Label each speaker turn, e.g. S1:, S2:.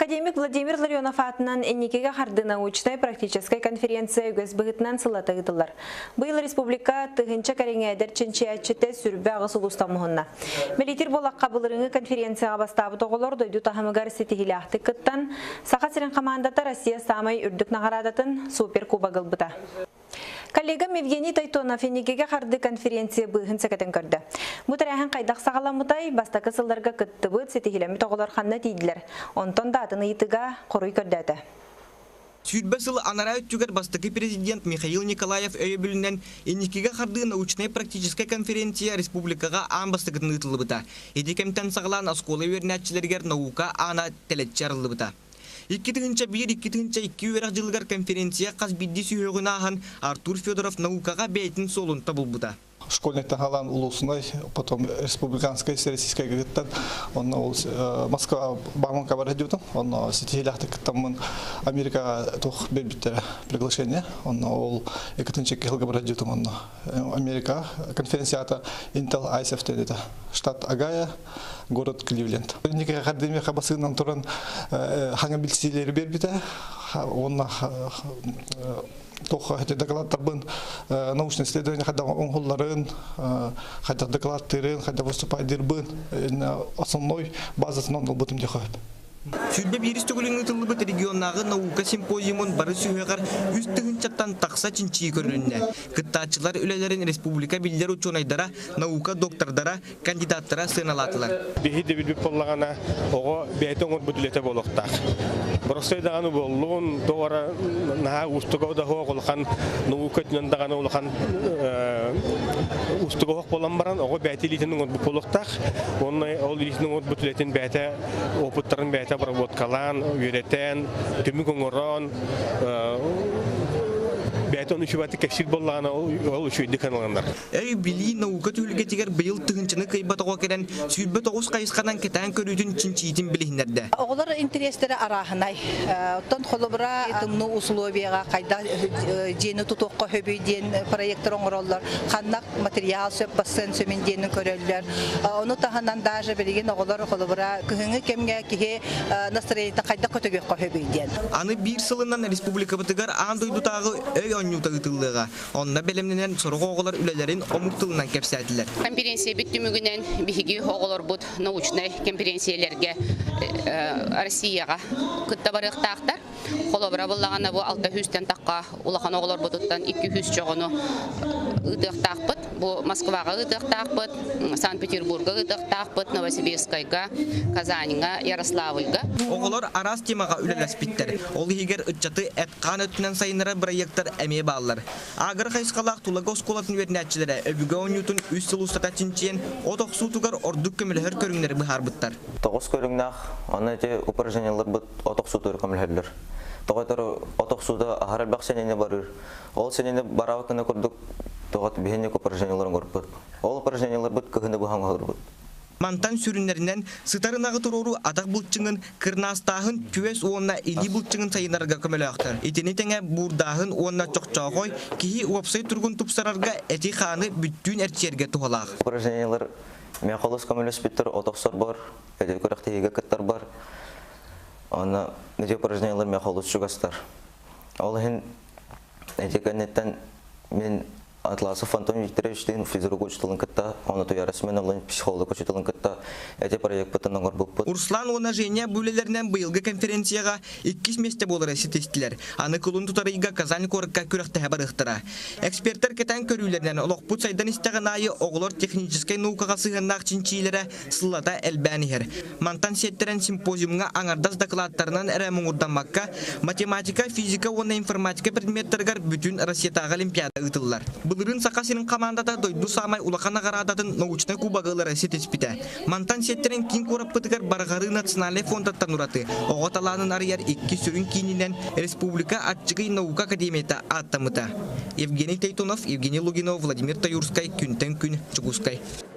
S1: Академик Владимир Ларионов аатынан Инникигэ харды научнай-практическай конференция үгэс быһыытынан сыллата ыытыллар. Быйыл республика тыһыынча кэриҥэ эдэр чинчийээччитэ 28 улуустан муһунна. Бэлиэтиир буоллахха, былырыыҥҥы конференцияҕа бастаабыт оҕолор дойду таһымыгар ситиһиилээхтик кыттан, Саха сирин хамаандата Россия саамай үрдүк наҕараадатын Суперкубогы ылбыта. Коллегам Евгений Тойтонов Инникигэ харды конференция быыһын сэкэтин көрдө. Бу тэрээһин хайдах саҕаламмытай, бастакы сылларга кыттыбыт, ситиһилэммит оҕолор ханна тиийдилэр? Онтон да атын ыйытыга хоруй көрдөөтө.
S2: 20 сыл анараа өттүгэр бастакы президент Михаил Николаев өйөбүлүнэн Инникигэ хардыы научнай-практическай конференция республикаҕа аан бастакытын ыытыллыбыта. Ити кэмтэн саҕалаан оскуола үөрэнээччилэригэр наука аана тэлэччи арыллыбыта. 2001-2002 үөрэх дьылыгар конференция хас биирдии сүһүөҕүн ааһан Артур Федоров наукаҕа бэйэтин суолун тобулбута.
S3: Школьный таһалаан улуусунай, потом республиканскай, всероссийскай кыттан, онно ол Москва Бауманка бар диютум, онно ситиһиилээхтик кыттаммын Америкаҕа туох биэрбиттэрэ приглашение, онно ол 2 сылга бар диютум онно Америка конференцията Intel ISF диэтэ, штат Огайо, город Кливленд. Инники академия басыынан туран хаҥа билсиилэри биэрбитэ, уонна туох докладтарбын научное исследование хайдах оҥоһулларын, хайдах докладтыырын, хайдах выступайдыырбын основной базасынан ылбытым диэхэ.
S2: 21 төгүлүн ыытыллыбыт регионнааҕы наука симпозиумун бары сүһүөҕэр 3 тыһыынчаттан тахса чинчийии көрүлүннэ. Кыттааччылар үлэлэрин республика биллэр учуонайдара, наука доктордара, кандидаттара сыаналаатылар.
S4: Биһи да билбит буоллаҕына, оҕо бэйэтэ оҥорбут үлэтэ буолуохтаах. Боростуой даҕаны буоллун, тоҕо наһаа уустуга да суох улахан наука өттүнэн даҕаны улахан уустуга суох буолан баран, оҕо бэйэтэ илиитин оҥорбут буолуохтаах. Уонна ол илиитин оҥорбут үлэтин бэйэтэ опыттарын бэйэтэ обработкалаан, үөрэтэн, түмүк оҥорон, бэйэтэ ону үчүгэйдик кэпсиир буоллаҕына, ол үчүгэйдик аналанар.
S2: Өй, билии, наука түһүлгэтигэр быйыл тыһыынчаны кыайбат оҕо кэлэн 29 хайысханан кэтээн көрүүтүн чинчийиитин билиһиннэрдэ.
S5: Оҕолор интэриэстэрэ арааһынай. Оттон холобура тымныы условияҕа хайдах дьиэни тутуохха сөбүй диэн проектор оҥороллор. Ханна материал сөп бассыан сөбүн диэни көрөллөр. Ону таһынан даже билигин оҕолор холобура кыһыҥҥы кэмҥэ киһи настроениета хайдах көтөгүөххэ сөбүй диэн.
S2: Аны биир сылынан республикабытыгар аан дойдутааҕы өй оонньуута ыытыллыаҕа. Онно бэлэмнэнэн сорох оҕолор үлэлэрин омук тылынан кэпсээтилэр.
S6: Конференциябит түмүгүнэн биһиги оҕолорбут научнай конференциялэргэ Россияҕа кытта барыахтаахтар. Холобура буллаҕына бу 600-тэн тахха улахан оҕолорбутуттан 200 чоҕону ыытыахтаахпыт. Бу Москваҕа ыытыахтаахпыт, Санкт-Петербурга ыытыахтаахпыт, Новосибирскайга, Казаньга, Ярославльга.
S2: Оҕолор араас темаҕа үлэлэспиттэр. Ол иһигэр ыччаты эт-хаан өттүнэн сайыннарар бырайыактар эмиэ бааллар. Агро хайысхалаах Тулагы оскуолатын үөрэнээччилэрэ өбүгэ оонньуутун 3 сыл устата чинчийэн, от охсуутугар ордук көмөлөһөр көрүҥнэри быһаарбыттар.
S7: Тоҕус көрүҥнээх, аны ити упражнениеларбыт от охсуутугар көмөлөһөллөр. Тоҕо от охсуута аһар элбэх сэнини барыр. Ол сэнини бараабыт гына курдук тоҕо биһинник упражнениеларын көрбүт. Ол упражнениеларбыт кыһыны быһан оһорбут.
S2: Мантан сүрүннэринэн сытар ынаҕы туруоруу атах былчыҥын, кырнаастааһын, түөс уонна илии былчыҥын сайыннарарга көмөлөөхтөр. Итини тэҥэ буурдааһын уонна чохчоохой киһи уопсай туругун тупсарарга эти-хааны бүттүүн эрчийэргэ туһалаах.
S7: Упражнениелар миэхэ олус көмөлөспүттэр от охсорбор, эдэр күрэхтэһиигэ кыттарбар. Онно эти упражнениелар миэхэ олус чугастар. Ол иһин эти кэнниттэн мин Атласов Антон Викторовичтыын физрук учууталын кытта, ону Туяра Семеновлын психолог учууталын кытта эти проекпытын оҥорбуппут.
S2: Руслан уонна Женя бу үлэлэринэн быйылгы конференцияҕа иккис миэстэ буолары ситистилэр. Аны кулун тутар ыйга Казань куоракка күрэхтэһэ барыахтара. Экспертэр кэтээн көрүүлэринэн олохпут сайдан истэҕин аайы оҕолор техническэй наукаҕа сыһыаннаах чинчийиилэрэ сыллата элбээн иһэр. Мантан сиэттэрэн симпозиумҥа аҥардас дакылааттарынан эрэ муҥурдаммакка, математика, физика уонна информатика предметтарыгар бүтүн Россиятааҕы олимпиада ыытыллар. Былырыын Саха сирин хамаандата дойду саамай улахан наҕараадатын научнай кубогы ылары ситиспитэ. Мантан сиэттэрэн киин куораппытыгар Барҕарыы национальнай фондаттан ураты оҕо талаанын арыйар икки сүрүн киининэн Республика Аччыгый наука академията ааттаммыта. Евгений Тойтонов, Евгений Лугинов, Владимир Таюрскай, Күнтэн күн, Чугускай.